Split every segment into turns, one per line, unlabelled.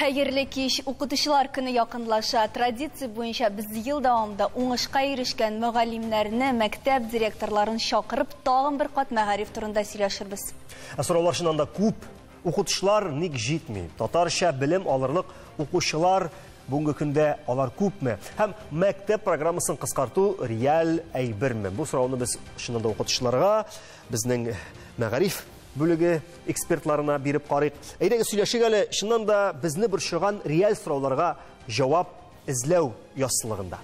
Хәерле кич, укытучылар көне якынлаша. Традиция буенча без ел дәвамында уңышка ирешкән мөгаллимнәрне, мәктәп директорларын чакырып, тагын бер кат мәгариф турында сөйләшербез.
Ә сораулар чыннан да күп. Укытучылар ник җитми? Татарча белем алырлык укучылар бүгенге көндә алар күпме? Һәм мәктәп программасын кыскарту реаль әйберме? Бу сорауны без чыннан да укытучыларга, безнең мәгариф бүлеге экспертларына биреп карыйк. Әйдәгез сөйләшик әле, чыннан да безне борчыган реаль сорауларга җавап эзләү яссылыгында.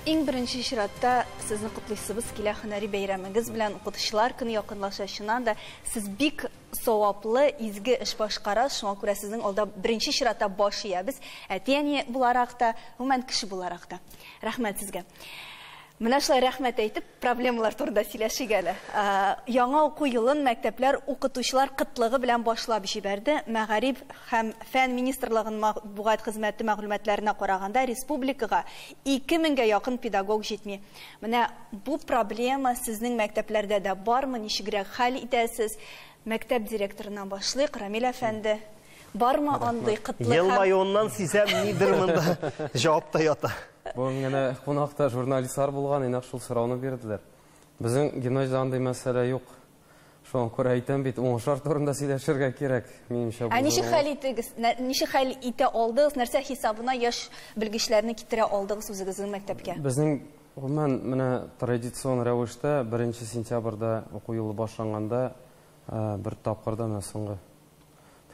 Иң беренче чиратта сезне котлыйсыбыз килә һөнәри бәйрәмегез белән, укытучылар көне якынлаша. Чыннан да сез бик саваплы, изге эш башкарасыз, шуңа күрә сезнең алда беренче чиратта баш иябез, әти-әни буларак та, гомумән кеше буларак та. Рәхмәт сезгә. Менә шулай рәхмәт әйтеп, проблемалар турында сөйләшик әле. Яңа уку елын мәктәпләр укытучылар кытлыгы белән башлап җибәрде. Мәгариф һәм фән министрлыгының матбугат хезмәте мәгълүматларына караганда, республикага 2000гә якын педагог җитми. Менә бу проблема сезнең мәктәпләрдә дә бармы? Ничегрәк хәл итәсез? Мәктәп директорыннан башлыйк, Рамил әфәнде. Бармы андый кытлык?
Елмаюыннан сизәм, нидер монда җавап та ята.
Бүген генә кунакта журналистлар булган, инак шул сорауны бирделәр. Безнең гимназиядә андый мәсьәлә юк. Шуңа күрә әйтәм бит, уңышлар турында сөйләшергә кирәк, минемчә,
Ә ничек хәл итегез? Ничек хәл итә алдыгыз? Нәрсә хисабына яшь белгечләрне китерә алдыгыз үзегезнең мәктәпкә?
Безнең гомумән менә традицион рәвештә 1 сентябрьдә уку елы башланганда бер тапкырда менә соңгы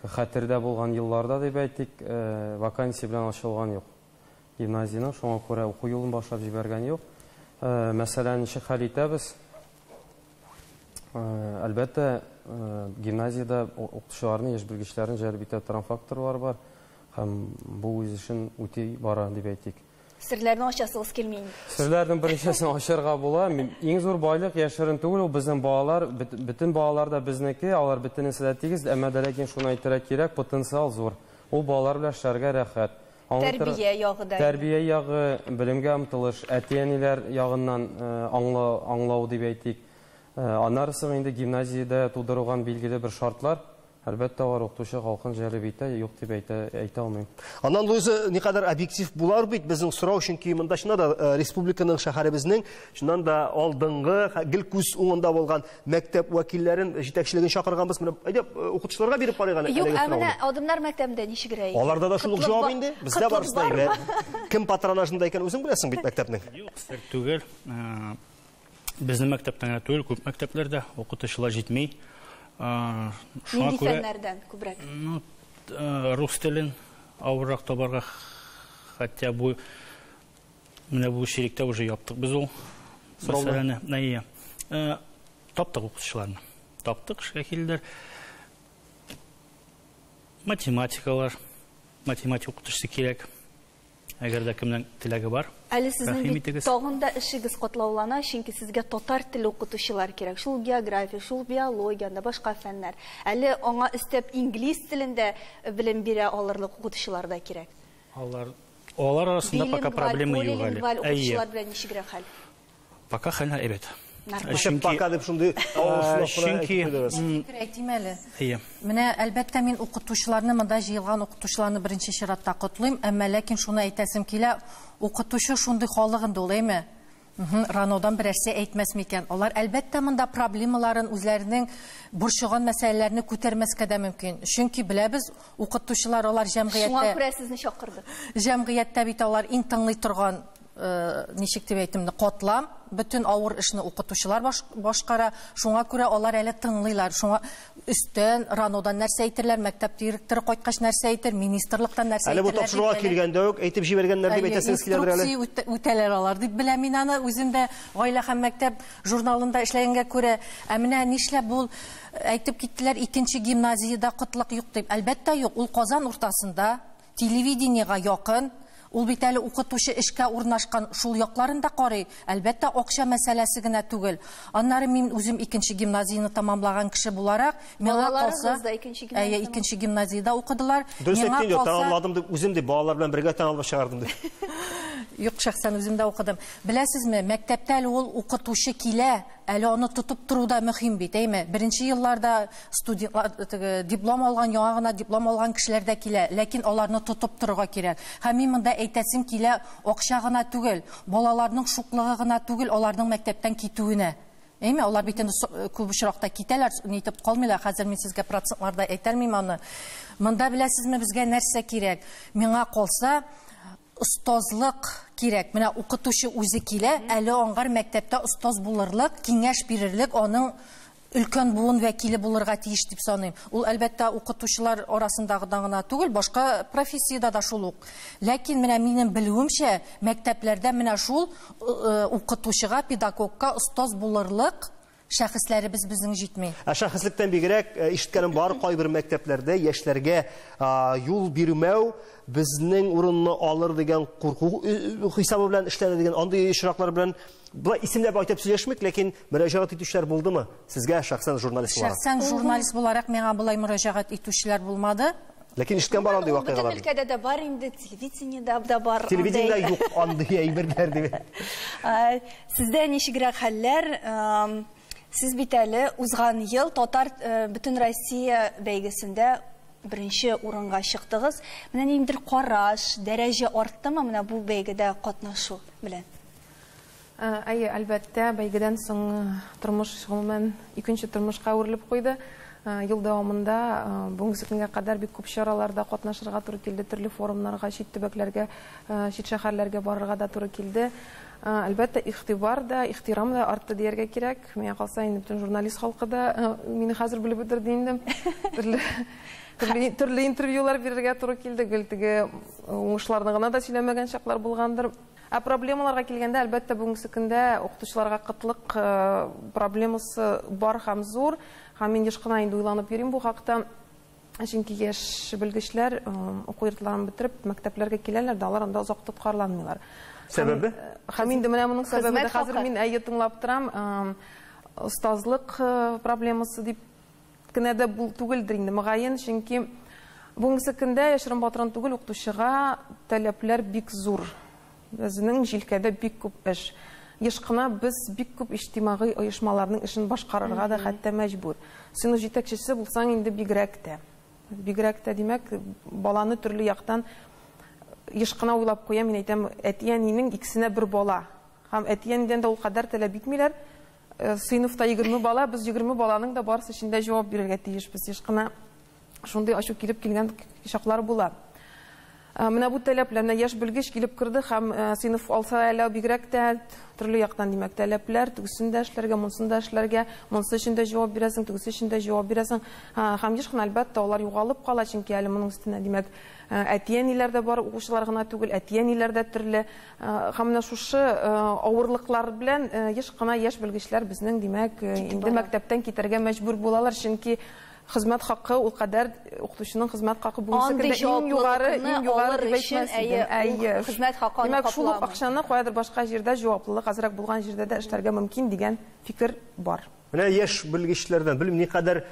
хәтердә булган елларда дип әйтик, вакансия белән ачылган юк. Гимназиянең шуңа күрә уку юлын башлап җибәргән юк. Мәсәлән, ничек хәл итәбез? Әлбәттә, гимназиядә укытучыларны, яшь белгечләрне җәлеп итә торган факторлар бар һәм бу үз эшен үти бара дип әйтик.
Серләрне ачасыгыз килми инде.
Серләрнең берничәсен ачарга була. Иң зур байлык яшерен түгел, ул безнең балалар, бөтен балалар да безнеке, алар бөтенесе дә тигез, әмма дә ләкин шуны әйтергә кирәк, потенциал зур. Ул балалар белән эшләргә рәхәт.
Тәрбия ягы да.
Тәрбия ягы, белемгә омтылыш, әти-әниләр ягыннан аңлау дип әйтик. Аннары соң инде гимназиядә тудырылган билгеле бер шартлар, әлбәттә, алар укытучы халкын җәлеп итә, юк дип әйтә алмыйм.
Аннан Луиза никадәр объектив булар бит безнең сорау, чөнки монда чыннан да республиканың, шәһәребезнең чыннан да алдынгы, гел күз уңында булган мәктәп вәкилләрен, җитәкчелеген чакырганбыз. Менә әйдә укытучыларга биреп карыйк әле.
Юк, ә менә Адымнар мәктәбендә ничегрәк икән?
Аларда да шул ук җавап инде. Бездә барысы да әйбәт. Кем патронажында икән үзең беләсең бит мәктәпнең.
Юк, сер түгел. Безнең мәктәптән генә түгел, күп мәктәпләрдә укытучылар җитми.
Нинди фәннәрдән күбрәк?
Ну, рус телен авыррак табарга, хотя бу менә бу чиректә уже яптык без ул мәсьәләне. Әйе. Таптык укытучыларны. Таптык, эшкә килделәр. Математикалар, математика укытучысы кирәк. Әгәр дә кемнең теләге бар,
Әле сезнең бит тагын да эшегез катлаулана, чөнки сезгә татар теле укытучылар кирәк. Шул география, шул биология, анда башка фәннәр. Әле аңа өстәп инглиз телендә белем бирә алырлык укытучылар да кирәк.
Алар арасында пока проблема юк әле.
Билингваль укытучылар белән ничегрәк хәл?
Пока хәл әйбәт.
Чөнки пока дип шундый авыр сынау
Чөнки
фикер әйтим әле. Менә әлбәттә мин укытучыларны, монда җыелган укытучыларны беренче чиратта котлыйм, әмма ләкин шуны әйтәсем килә, укытучы шундый халык инде ул, әйме? Ранодан берәрсе әйтмәс микән? Алар әлбәттә монда проблемаларын, үзләренең борчыган мәсьәләләрне күтәрмәскә дә мөмкин. Чөнки беләбез, укытучылар алар җәмгыятьтә
Шуңа күрә сезне чакырдык.
Җәмгыятьтә бит алар иң тыңлый торган, ничек дип әйтим, катлам, бөтен авыр эшне укытучылар башкара, шуңа күрә алар әле тыңлыйлар. Шуңа өстән Ранодан нәрсә әйтерләр, мәктәп директоры кайткач нәрсә әйтер, министрлыктан нәрсә
Әле бу тапшыруга килгәндә үк әйтеп җибәргәннәр дип әйтәсегез киләдер әле.
Инструкция үтәләр алар дип беләм мин аны, үзем дә Гаилә һәм мәктәп журналында эшләгәнгә күрә. Ә менә нишләп бу әйтеп киттеләр, икенче гимназиядә кытлык юк дип. Әлбәттә юк, ул Казан уртасында, телевидениега якын. Ул бит әле укытучы эшкә урнашкан шул якларын да карый. Әлбәттә, акча мәсьәләсе генә түгел. Аннары мин үзем икенче гимназияне тамамлаган кеше буларак, миңа калса, әйе, икенче гимназиядә укыдылар.
Дөрес әйттең, тамамладым дип, үзем дип, балалар белән бергә тамамлап чыгардым дип.
Юк, шәхсән үзем дә укыдым. Беләсезме, мәктәптә әле ул укытучы килә, әле аны тотып тору да мөһим бит, әйме? Беренче елларда студентлар, теге, диплом алган, яңа гына диплом алган кешеләр дә килә, ләкин аларны тотып торырга кирәк. Һәм мин монда әйтәсем килә, акча гына түгел, балаларның шуклыгы гына түгел, аларның мәктәптән китүенә. Әйме, алар бит инде күп очракта китәләр, нитеп калмыйлар. Хәзер мин сезгә процентларда әйтә алмыйм аны. Монда беләсезме, безгә нәрсә кирәк? Миңа калса, остазлык кирәк. Менә укытучы үзе килә, әле аңгар мәктәптә остаз булырлык, киңәш бирерлек, аның өлкән буын вәкиле булырга тиеш дип саныйм. Ул әлбәттә укытучылар арасындагыдан гына түгел, башка профессиядә дә шул ук. Ләкин менә минем белүемчә, мәктәпләрдә менә шул укытучыга, педагогка остаз булырлык шәхесләребез безнең җитми.
Ә шәхеслектән бигрәк, ишеткәнем бар, кайбер мәктәпләрдә яшьләргә юл бирмәү безнең урынны алыр дигән курку хисабы белән эшләнә дигән андый очраклар белән болай исемләп әйтеп сөйләшмик, ләкин мөрәҗәгать итүчеләр булдымы сезгә шәхсән журналист буларак?
Шәхсән журналист буларак миңа болай мөрәҗәгать итүчеләр булмады.
Ләкин ишеткән бар андый
Ул бөтен
вакыйгалар.
өлкәдә дә бар инде, телевидениедә дә бар.
Телевидениедә юк андый әйберләр дип.
Сездә ничегрәк хәлләр? Сез бит әле узган ел татар бөтен Россия бәйгесендә беренче урынга чыктыгыз. Менә ниндидер караш, дәрәҗә арттымы менә бу бәйгедә катнашу белән?
Әйе, әлбәттә, бәйгедән соң тормыш гомумән икенче тормышка әверелеп куйды. Ел дәвамында бүгенге көнгә кадәр бик күп чараларда катнашырга туры килде, төрле форумнарга, чит төбәкләргә, чит шәһәрләргә барырга да туры килде. Әлбәттә, игътибар да, ихтирам да артты дияргә кирәк. Миңа калса, инде бөтен журналист халкы да мине хәзер белеп бетерде инде. Төрле интервьюлар бирергә туры килде, гел теге уңышларны гына да сөйләмәгән чаклар булгандыр. Ә проблемаларга килгәндә, әлбәттә, бүгенге көндә укытучыларга кытлык проблемасы бар һәм зур. Һәм мин еш кына инде уйланып йөрим бу хакта. Чөнки яшь белгечләр уку йортларын бетереп мәктәпләргә киләләр дә, алар анда озак тоткарланмыйлар.
Сәбәбе?
Һәм инде менә моның сәбәбе дә хәзер мин әйе тыңлап торам. Остазлык проблемасы дип кенә дә бу түгелдер инде, мөгаен, чөнки бүгенге көндә яшерен батырын түгел, укытучыга таләпләр бик зур. Безнең җилкәдә бик күп эш. Еш кына без бик күп иҗтимагый оешмаларның эшен башкарырга да хәтта мәҗбүр. Сыйныф җитәкчесе булсаң инде бигрәк тә. Бигрәк тә, димәк, баланы төрле яктан еш кына уйлап куям, мин әйтәм, әти-әнинең икесенә бер бала. Һәм әти-әнидән дә ул кадәр таләп итмиләр. Сыйныфта 20 бала, без 20 баланың да барысы өчен дә җавап бирергә тиешбез. Еш кына шундый ачу килеп килгән чаклар була. Менә бу таләпләр, менә яшь белгеч килеп керде һәм сыйныф алса әле бигрәк тә төрле яктан, димәк, таләпләр, тегесен дә эшләргә, монысын да эшләргә, монысы өчен дә җавап бирәсең, тегесе өчен дә җавап бирәсең. Һәм еш кына, әлбәттә, алар югалып кала, чөнки әле моның өстенә, димәк, әти-әниләр дә бар, укучылар гына түгел, әти-әниләр дә төрле. Һәм менә шушы авырлыклар белән еш кына яшь белгечләр безнең, димәк, инде мәктәптән китәргә мәҗбүр булалар, чөнки хезмәт хакы ул кадәр, укытучының хезмәт хакы бүгенге көндә иң югары, иң югары дип әйтмәс идем. Әйе.
Хезмәт хакы аны
Димәк, шул ук акчаны каядыр башка җирдә, җаваплылык азрак булган җирдә дә эшләргә мөмкин дигән фикер бар.
Менә яшь белгечләрдән, белмим, никадәр,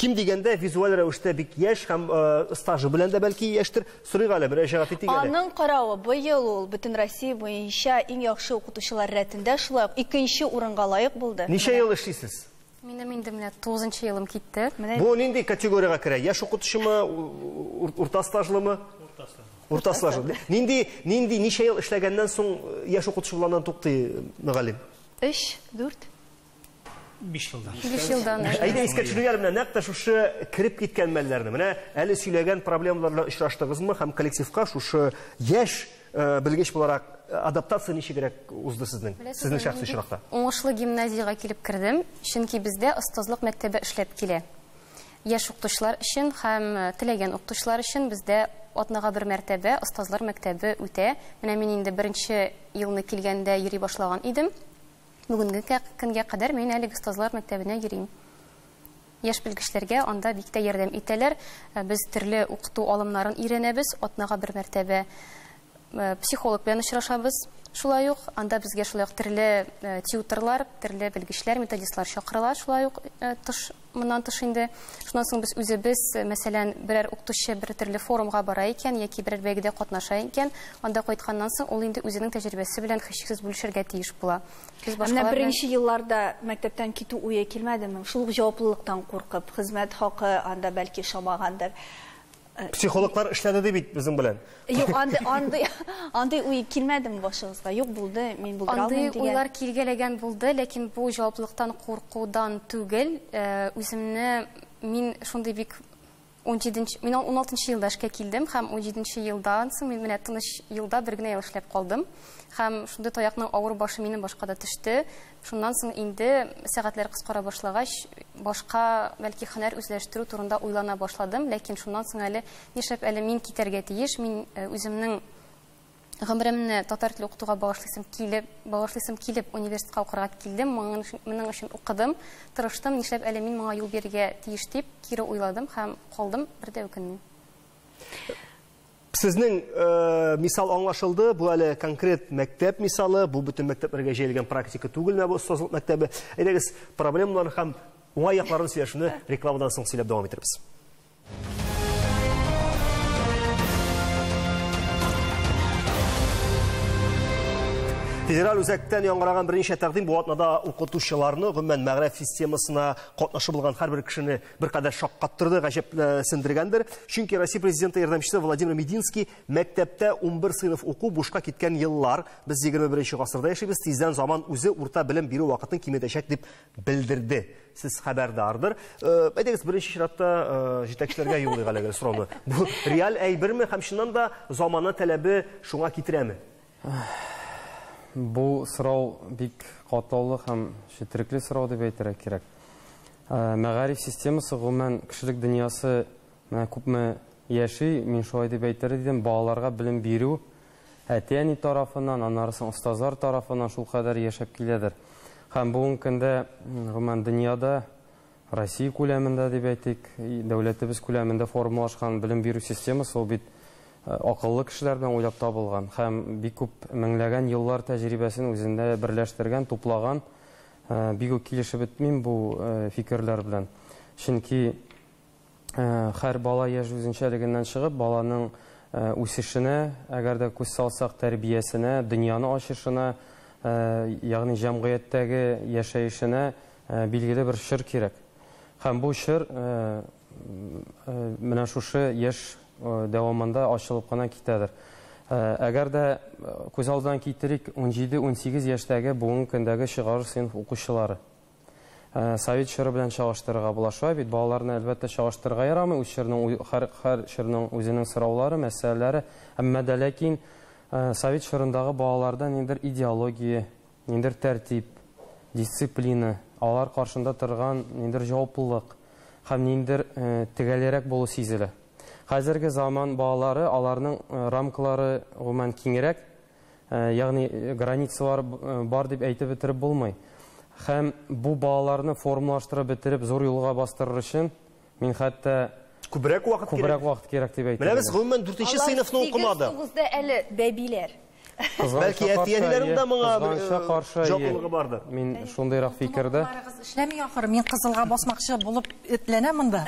ким дигәндә визуаль рәвештә бик яшь һәм стажы белән дә бәлки яшьтер. Сорыйк әле, мөрәҗәгать итик әле.
Аның каравы, быел ул бөтен Россия буенча иң яхшы укытучылар рәтендә шулай ук икенче урынга лаек булды.
Ничә ел эшлисез?
Минем инде менә тугызынчы елым китте.
Бу нинди категориягә керә? Яшь укытучымы, урта стажлымы? Урта стажлы. Нинди, нинди, ничә ел эшләгәннән соң яшь укытучы булганнан туктый, мөгаллим?
3, 4.
5 елдан.
5 елдан.
Әйдә, искә төшерик әле менә нәкъ тә шушы кереп киткән мәлләрне. Менә әле сөйләгән проблемалар белән очраштыгызмы һәм коллективка шушы яшь белгеч буларак адаптация ничегрәк узды сезнең? Сезнең шәхси очракта?
Уңышлы гимназиягә килеп кердем, чөнки бездә остазлык мәктәбе эшләп килә. Яшь укытучылар өчен һәм теләгән укытучылар өчен бездә атнага бер мәртәбә остазлар мәктәбе үтә. Менә мин инде беренче елны килгәндә йөри башлаган идем. Бүгенге көнгә кадәр мин әлеге остазлар мәктәбенә йөрим. Яшь белгечләргә анда бик тә ярдәм итәләр. Без төрле укыту алымнарын өйрәнәбез, атнага бер мәртәбә Психолог белән очрашабыз шулай ук. Анда безгә шулай ук төрле тьюторлар, төрле белгечләр, методистлар чакырыла шулай ук тыш, моннан тыш инде. Шуннан соң без үзебез, мәсәлән, берәр укытучы бер төрле форумга бара икән яки берәр бәйгедә катнаша икән, анда кайтканнан соң ул инде үзенең тәҗрибәсе белән һичшиксез бүлешергә тиеш була. Без
Менә беренче елларда мәктәптән китү уе килмәдеме? Шул ук җаваплылыктан куркып, хезмәт хакы анда бәлки ошамагандыр.
Психологлар эшләде ди бит безнең белән.
Юк, андый уй килмәдеме башыгызга? Юк булды, мин булдыра алмыйм
Андый
дигән.
уйлар килгәләгән булды, ләкин бу җаваплылыктан куркудан түгел. Үземне мин шундый бик унҗиденче, мин уналтынчы елда эшкә килдем һәм унҗиденче елдан соң мин менә тыныч елда бер генә ел эшләп калдым. Һәм шундый таякның авыр башы минем башка да төште. Шуннан соң инде сәгатьләр кыскара башлагач, башка бәлки һөнәр үзләштерү турында уйлана башладым, ләкин шуннан соң әле нишләп әле мин китәргә тиеш, мин үземнең гомеремне татар теле укытуга багышлыйсым килеп университетка укырга килдем, моның өчен укыдым, тырыштым, нишләп әле мин моңа юл бирергә тиеш дип кире уйладым һәм калдым, бер дә үкенмим.
Сезнең мисал аңлашылды, бу әле конкрет мәктәп мисалы, бу бөтен мәктәпләргә җәелгән практика түгел, бу остазлык мәктәбе. Әйдәгез, проблемалар һәм уңай якларын сөйләшүне рекламадан соң сөйләп дәвам итербез. Федераль үзәктән яңгыраган берничә тәкъдим бу атнада укытучыларны, гомумән мәгариф системасына катнашы булган һәрбер кешене беркадәр шаккаттырды, гаҗәпләндергәндер. Чөнки Россия президенты ярдәмчесе Владимир Мединский мәктәптә 11 сыйныф уку бушка киткән еллар, без егерме беренче гасырда яшибез, тиздән заман үзе урта белем бирү вакытын киметәчәк дип белдерде. Сез хәбәрдардыр. Әйдәгез, беренче чиратта җитәкчеләргә юллыйк әлеге сорауны. Бу реаль әйберме һәм чыннан да замана таләбе шуңа китерәме?
Бу сорау бик катлаулы һәм четерекле сорау дип әйтергә кирәк. Мәгариф системасы гомумән кешелек дөньясы менә күпме яши, мин шулай дип әйтер идем, балаларга белем бирү әти-әни тарафыннан, аннары соң остазлар тарафыннан шул кадәр яшәп киләдер. Һәм бүгенге көндә гомумән дөньяда, Россия күләмендә дип әйтик, дәүләтебез күләмендә формалашкан белем бирү системасы ул бит акыллы кешеләр белән уйлап табылган һәм бик күп меңләгән еллар тәҗрибәсен үзендә берләштергән, туплаган. Бик үк килешеп бетмим бу фикерләр белән. Чөнки һәр бала яшь үзенчәлегеннән чыгып, баланың үсешенә, әгәр дә күз салсак, тәрбиясенә, дөньяны ачышына, ягъни җәмгыятьтәге яшәешенә билгеле бер чор кирәк. Һәм бу чор менә шушы яшь дәвамында ачылып кына китәдер. Әгәр дә күз алдына китерик, унҗиде-унсигез яшьтәге бүгенге көндәге чыгарыш сыйныф укучылары. Совет чоры белән чагыштырырга була. Шулай бит, балаларны әлбәттә чагыштырырга ярамый, үз чорның, һәр чорның үзенең сораулары, мәсьәләләре. Әмма дә ләкин совет чорындагы балаларда ниндидер идеология, ниндидер тәртип, дисциплина, алар каршында торган ниндидер җаваплылык һәм ниндидер төгәлрәк булу сизелә. Хәзерге заман балалары, аларның рамкалары гомумән киңрәк, ягъни границалар бар дип әйтеп бетереп булмый. Һәм бу балаларны формалаштырып бетереп зур юлга бастырыр өчен мин хәтта
Күбрәк вакыт кирәк.
Күбрәк вакыт кирәк дип әйтер
Менә без
идем.
гомумән дүртенче
Алар
сыйныфны
сигез
укымады.
тугызда әле бәбиләр.
Кызганычка
Бәлки әти-әниләрнең дә моңа бер,
Кызганычка каршы, әйе.
җаваплылыгы бардыр.
Мин шундыйрак фикердә.
Кызыгыз эшләми ахыры, мин кызылга басмакчы булып этләнәм монда.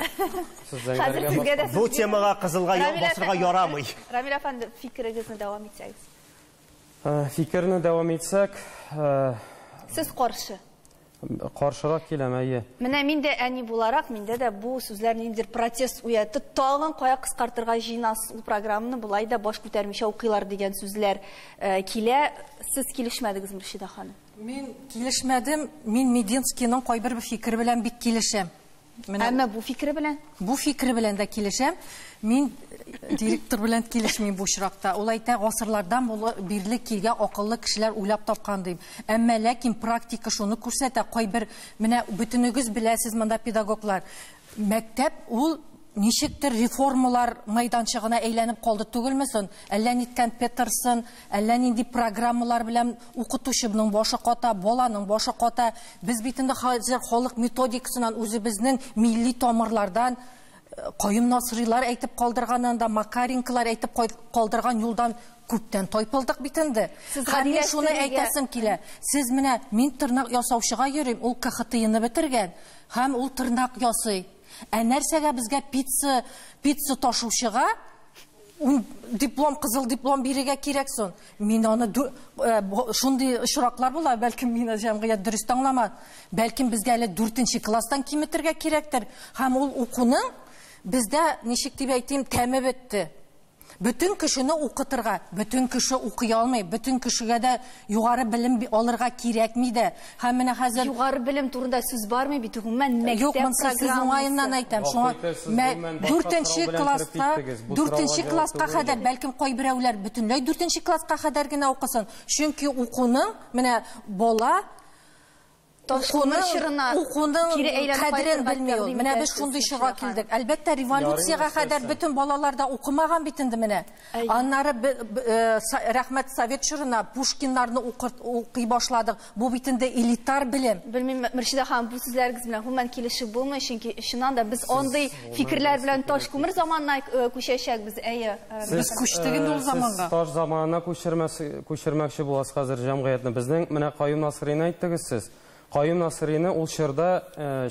Сез
Хәзер
зәңгәргә
сезгә дә
Бу
сүз
темага кызылга
Рамил
басырга
әфәнде,
ярамый.
Рамил әфәнде, фикерегезне дәвам итсәгез.
Фикерне дәвам итсәк
Сез каршы.
Каршырак киләм, әйе.
Менә мин дә әни буларак, миндә дә бу сүзләр ниндидер протест уятты. Тагын кая кыскартырга җыенасыз ул программаны, болай да баш күтәрмичә укыйлар дигән сүзләр килә. Сез килешмәдегез, Мөршидә ханым?
Мин килешмәдем. Мин Мединскийның кайбер бер фикере белән бик килешәм. Менә
Әмма бу фикере белән?
Бу фикере белән дә килешәм. Мин директор белән килешмим бу очракта. Ул әйтә, гасырлардан бирле килгән акыллы кешеләр уйлап тапкан дим. Әмма ләкин практика шуны күрсәтә, кайбер менә бөтенегез беләсез монда педагоглар. Мәктәп ул ничектер реформалар майданчыгына әйләнеп калды түгелме соң? Әллә ниткән Петерсон, әллә нинди программалар белән укытучының башы ката, баланың башы ката. Без бит инде хәзер халык методикасыннан үзебезнең милли тамырлардан Каюм Насыйрилар әйтеп калдырганнан да, Макаренколар әйтеп калдырган юлдан күптән тайпылдык бит инде. Һәм мин шуны әйтәсем килә. Сез менә мин тырнак ясаучыга йөрим, ул КХТИны бетергән һәм ул тырнак ясый. Ә нәрсәгә безгә пицца, пицца ташучыга диплом, кызыл диплом бирергә кирәк соң? Мин аны шундый очраклар була, бәлкем мине җәмгыять дөрес аңламас. Бәлкем безгә әле 4 класстан киметергә кирәктер. Һәм ул укуның бездә, ничек дип әйтим, тәме бетте. Бөтен кешене укытырга, бөтен кеше укый алмый, бөтен кешегә дә югары белем алырга кирәкми дә. Һәм менә хәзер
югары белем турында сүз бармый бит, гомумән мәктәп
Юк, монысы сүз уңаеннан әйтәм. Шуңа 4 класста, 4 класска кадәр, бәлкем кайберәүләр бөтенләй 4 класска кадәр генә укысын. Чөнки укуның менә бала укуның кадерен белми ул. Менә без шундый чорга килдек. Әлбәттә, революциягә кадәр бөтен балалар да укымаган бит инде менә. Аннары рәхмәт совет чорына Пушкиннарны укый башладык. Бу бит инде элитар белем.
Белмим, Мөршидә ханым, бу сүзләрегез белән гомумән килешеп булмый, чөнки чыннан да без андый фикерләр белән таш күмер заманына күчәчәкбез. Әйе.
Без күчтек инде ул заманга.
Сез таш заманына күчермәкче буласыз хәзер җәмгыятьне. Безнең менә Каюм Насыйрины әйттегез сез. Каюм Насыйрины ул чорда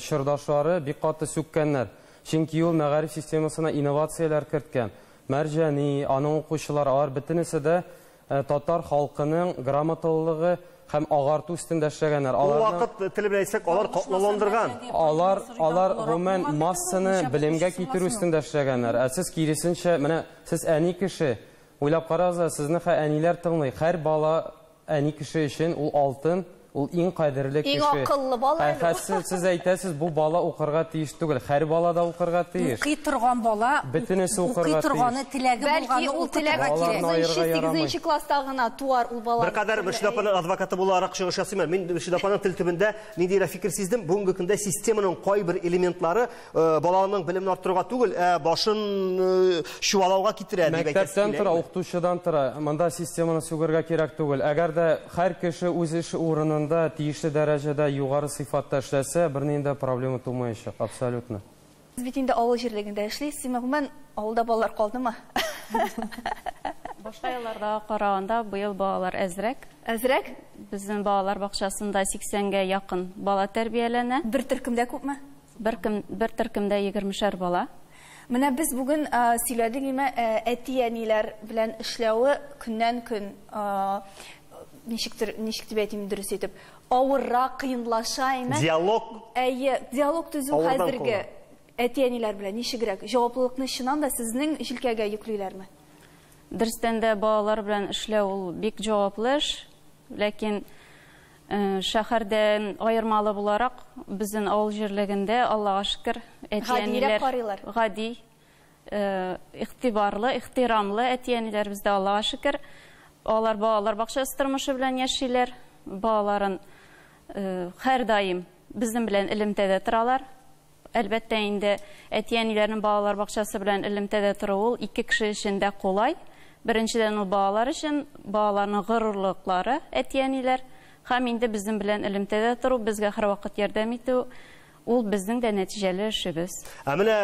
чордашлары бик каты сүккәннәр. Чөнки ул мәгариф системасына инновацияләр керткән. Мәрҗани, аның укучылары, алар бөтенесе дә татар халкының грамоталылыгы һәм агарту өстендә эшләгәннәр.
Ул вакыт теле белән әйтсәк, алар катлауландырган.
Алар гомумән массаны белемгә китерү өстендә эшләгәннәр. Ә сез киресенчә, менә сез әни кеше, уйлап карагыз, сезне әниләр тыңлый. Һәр бала әни кеше өчен ул алтын, ул иң кадерле кеше.
Иң акыллы бала.
Сез әйтәсез, бу бала укырга тиеш түгел. Һәр бала да укырга тиеш.
Укый торган бала,
бөтенесе укырга
тиеш. Укый торганы теләге булганы укытырга кирәк.
Бәлки ул теләге 8-нче класста гына туар ул бала.
Беркадәр Мөршидә апаның адвокаты буларак чыгыш ясыйм. Мин Мөршидә апаның тел төбендә ниндирәк фикер сиздем. Бүгенге көндә системаның кайбер элементлары баланың белемен арттыруга түгел, ә башын чуалауга китерә дип әйтәсе килә.
Мәктәптән тора, укытучыдан тора. Монда системаны сүгергә кирәк түгел. Әгәр дә һәр кеше үз эш урынында тиешле дәрәҗәдә югары сыйфатта эшләсә, бернинди дә проблема тумаячак, абсолютно.
Сез бит инде авыл җирлегендә эшлисез, гомумән авылда балалар калдымы?
Башка елларга караганда быел балалар әзрәк.
Әзрәк?
Безнең балалар бакчасында 80-гә якын бала тәрбияләнә.
Бер төркемдә күпме?
Бер төркемдә 20-шәр бала.
Менә без бүген сөйләдек инде, әти-әниләр белән эшләве көннән-көн ничектер, ничек дип әйтим дөрес итеп, авыррак, кыенлаша име?
Диалог.
Әйе, диалог төзү хәзерге әти-әниләр белән ничегрәк? Җаваплылыкны чыннан да сезнең җилкәгә йөклиләрме?
Дөрестән дә балалар белән эшләү ул бик җаваплы эш, ләкин шәһәрдән аермалы буларак безнең авыл җирлегендә, Аллага шөкер, әти-әниләр гади, игътибарлы, ихтирамлы әти-әниләр бездә, Аллага шөкер. Алар балалар бакчасы тормышы белән яшиләр, балаларын һәрдаим безнең белән элемтәдә торалар. Әлбәттә инде әти-әниләрнең балалар бакчасы белән элемтәдә торуы ул ике кеше өчен дә кулай. Беренчедән ул балалар өчен, балаларның горурлыклары әти-әниләр һәм инде безнең белән элемтәдә тору, безгә һәрвакыт ярдәм итү, ул безнең дә нәтиҗәле эшебез.
Ә менә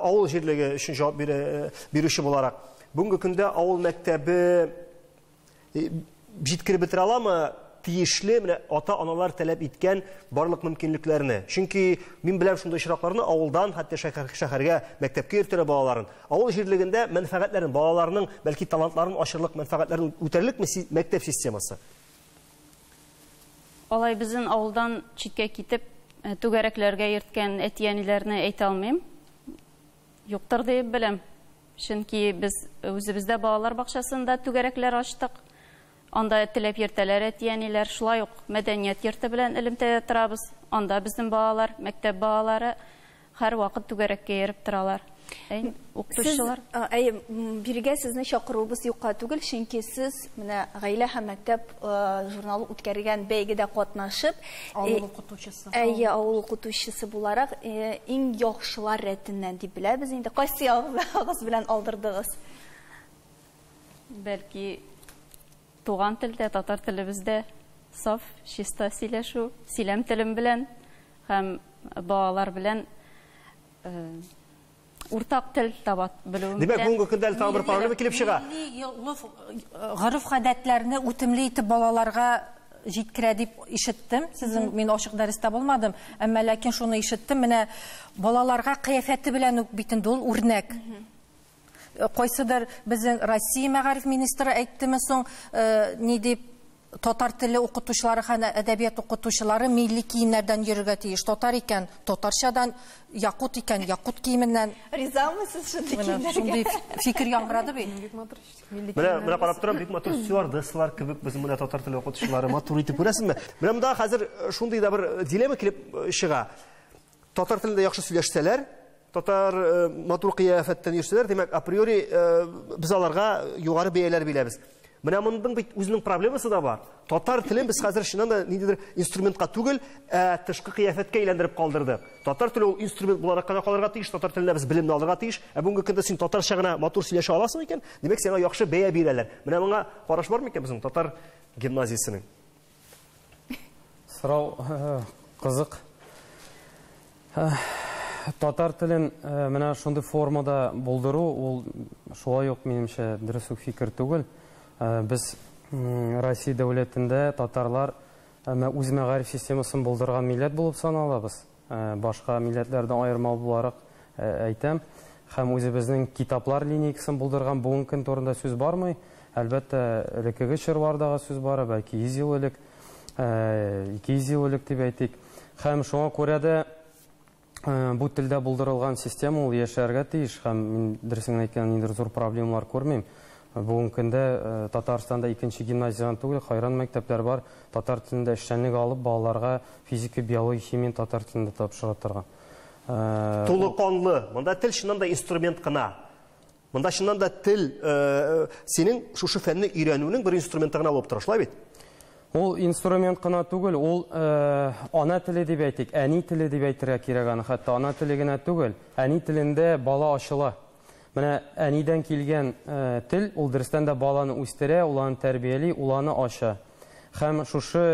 авыл җирлеге өчен җавап бирүче буларак, бүгенге көндә авыл мәктәбе җиткереп бетерә аламы тиешле менә ата-аналар таләп иткән барлык мөмкинлекләрне? Чөнки мин беләм шундый очракларны, авылдан хәтта шәһәргә мәктәпкә йөртелә балаларын. Авыл җирлегендә мәнфәгатьләрен, балаларның бәлки талантларын ачырлык мәнфәгатьләрен үтәрлекме мәктәп системасы?
Алай безнең авылдан читкә китеп түгәрәкләргә йөрткән әти-әниләрне әйтә алмыйм. Юктыр дип беләм. Чөнки без үзебездә балалар бакчасында түгәрәкләр ачтык. Анда теләп йөртәләр әти-әниләр. Шулай ук мәдәният йорты белән элемтәдә торабыз. Анда безнең балалар, мәктәп балалары һәрвакыт түгәрәккә йөреп торалар. Укытучылар.
Әйе, бирегә сезне чакыруыбыз юкка түгел, чөнки сез менә гаилә һәм мәктәп журналы үткәргән бәйгедә катнашып,
авыл укытучысы.
Әйе, авыл укытучысы буларак иң яхшылар рәтеннән дип беләбез инде. Кайсы ягыгыз белән алдырдыгыз?
Бәлки туган телдә, татар телебездә саф, чиста сөйләшү, сөйләм телем белән һәм балалар белән Уртак тел таба белүем.
Димәк, бүгенге көндә әле тагын бер проблема килеп чыга.
Милли гореф-гадәтләрне үтемле итеп балаларга җиткерә дип ишеттем. Сезнең мин ачык дәрестә булмадым, әмма ләкин шуны ишеттем. Менә балаларга кыяфәте белән үк бит инде ул үрнәк. Кайсыдыр безнең Россия мәгариф министры әйттеме соң, ни дип, татар теле укытучылары һәм әдәбият укытучылары милли киемнәрдән йөрергә тиеш. Татар икән, татарчадан, якут икән, якут киеменнән.
Ризамы сез шундый киемнәргә?
Шундый фикер яңгырады бит.
Бик матур милли
Менә карап торам, бик матур стюардессалар кебек безнең менә татар теле укытучылары матур итеп күрәсезме? Менә монда хәзер шундый да бер дилемма килеп чыга. Татар телендә яхшы сөйләшсәләр, татар матур кыяфәттән йөрсәләр, димәк, априори без аларга югары бәяләр бирәбез. Менә моның бит үзенең проблемасы да бар. Татар телен без хәзер чыннан да ниндидер инструментка түгел, ә тышкы кыяфәткә әйләндереп калдырдык. Татар теле ул инструмент буларак кына калырга тиеш, татар телендә без белемне алырга тиеш. Ә бүгенге көндә син татарча гына матур сөйләшә аласың икән, димәк, сиңа яхшы бәя бирәләр. Менә моңа караш бар микән безнең татар гимназиясенең?
Сорау кызык. Татар телен менә шундый формада булдыру, ул шулай ук минемчә дөрес үк фикер түгел. Без Россия дәүләтендә татарлар үз мәгариф системасын булдырган милләт булып саналабыз. Башка милләтләрдән аермалы буларак әйтәм. Һәм үзебезнең китаплар линейкасын булдырган бүгенге көн турында сүз бармый. Әлбәттә, элеккеге чорлардагы сүз бара, бәлки 100 ел элек, 200 ел элек дип әйтик. Һәм шуңа күрә дә бу телдә булдырылган система ул яшәргә тиеш, һәм мин дөресен әйткәндә ниндидер зур проблемалар күрмим. Бүгенге көндә Татарстанда икенче гимназиядан түгел, хайран мәктәпләр бар, татар телендә эшчәнлек алып балаларга физика, биология, химия татар телендә тапшыра торган.
Тулы канлы. Монда тел чыннан да инструмент кына. Монда чыннан да тел синең шушы фәнне өйрәнүнең бер инструменты гына булып тора, шулай бит?
Ул инструмент кына түгел, ул ана теле дип әйтик, әни теле дип әйтергә кирәк аны, хәтта ана теле генә түгел, әни телендә бала ачыла. Менә әнидән килгән тел, ул дөрестән дә баланы үстерә, ул аны тәрбияли, ул аны ача. Һәм шушы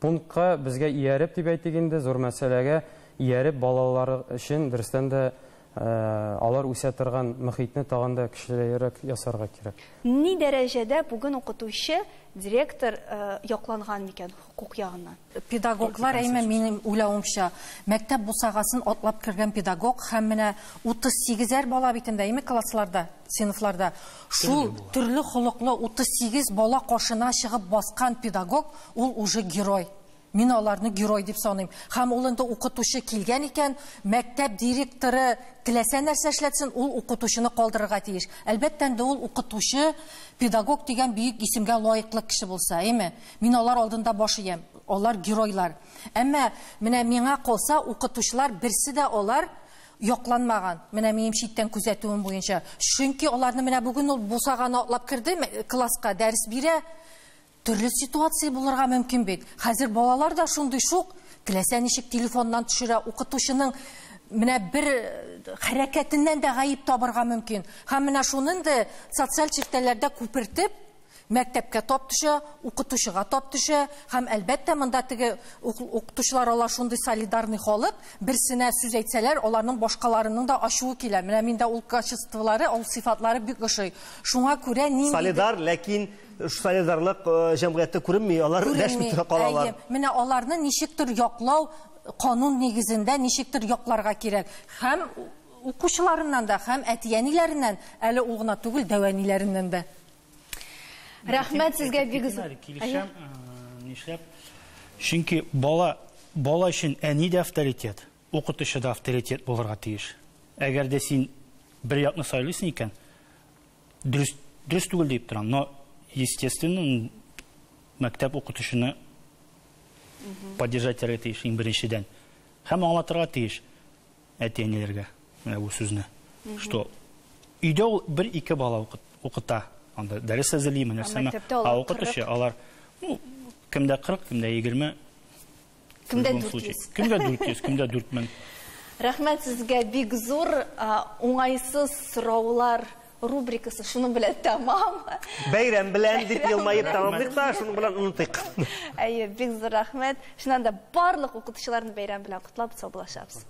пунктка безгә ияреп дип әйтик инде, зур мәсьәләгә ияреп балалар өчен дөрестән дә алар үсә торган мөхитне тагын да көчлерәк ясарга кирәк.
Ни дәрәҗәдә бүген укытучы, директор якланган микән хукук ягыннан?
Педагоглар, әйме, минем уйлавымча, мәктәп бусагасын атлап кергән педагог һәм менә 38 бала бит инде, әйме, классларда, сыйныфларда. Шул төрле холыклы 38 бала каршына чыгып баскан педагог, ул уже герой. Мин аларны герой дип саныйм. Һәм ул инде укытучы килгән икән, мәктәп директоры теләсә нәрсә эшләтсен, ул укытучыны калдырырга тиеш. Әлбәттә инде ул укытучы, педагог дигән бөек исемгә лаеклы кеше булса, әйме? Мин алар алдында баш иям. Алар геройлар. Әмма менә миңа калса, укытучылар берсе дә алар якланмаган. Менә минем читтән күзәтүем буенча. Чөнки аларны менә бүген ул бусаганы атлап керде, класска дәрес бирә. Төрле ситуация булырга мөмкин бит. Хәзер балалар да шундый шук, теләсә ничек телефоннан төшерә, укытучының менә бер хәрәкәтеннән дә гаеп табырга мөмкин. Һәм менә шуны инде социаль челтәрләрдә күпертеп, мәктәпкә тап төшә, укытучыга тап төшә, һәм әлбәттә монда теге укытучылар алар шундый солидарный халык, берсенә сүз әйтсәләр, аларның башкаларының да ачуы килә. Менә миндә ул качестволары, ул сыйфатлары бик ошый. Шуңа күрә нинди
солидар, ләкин солидарлык җәмгыятьтә күренми, алар дәшми тора калалар.
Әйе, менә аларны ничектер яклау, канун нигезендә ничектер якларга кирәк. Һәм укучыларыннан да, һәм әти-әниләреннән, әле ул гына түгел, дәү-әниләреннән дә.
Рәхмәт сезгә бик зур.
Килешәм, нишләп? Чөнки бала өчен әни дә авторитет, укытучы да авторитет булырга тиеш. Әгәр дә син бер якны сайлыйсың икән, дөрес түгел дип торам, но естественно, мәктәп укытучыны поддержать итәргә тиеш иң беренчедән. Һәм аңлатырга тиеш әти-әниләргә менә бу сүзне, что өйдә ул бер-ике бала укыта. Анда дәрес әзерлиме, нәрсәме?
Мәктәптә алар
Ә укытучы
кырык.
алар, кемдә 40, кемдә 20,
Кемдә
в любом
дүрт
случае.
йөз.
Кемдә 400, кемдә 4000.
Рәхмәт сезгә бик зур, уңайсыз сораулар рубрикасы шуның белән тәмам.
Бәйрәм белән дип
Бәйрәм
елмаеп
белән.
тәмамлыйк та, шуның белән онытыйк.
Әйе, бик зур рәхмәт. Чыннан да барлык укытучыларны бәйрәм белән котлап саубуллашабыз.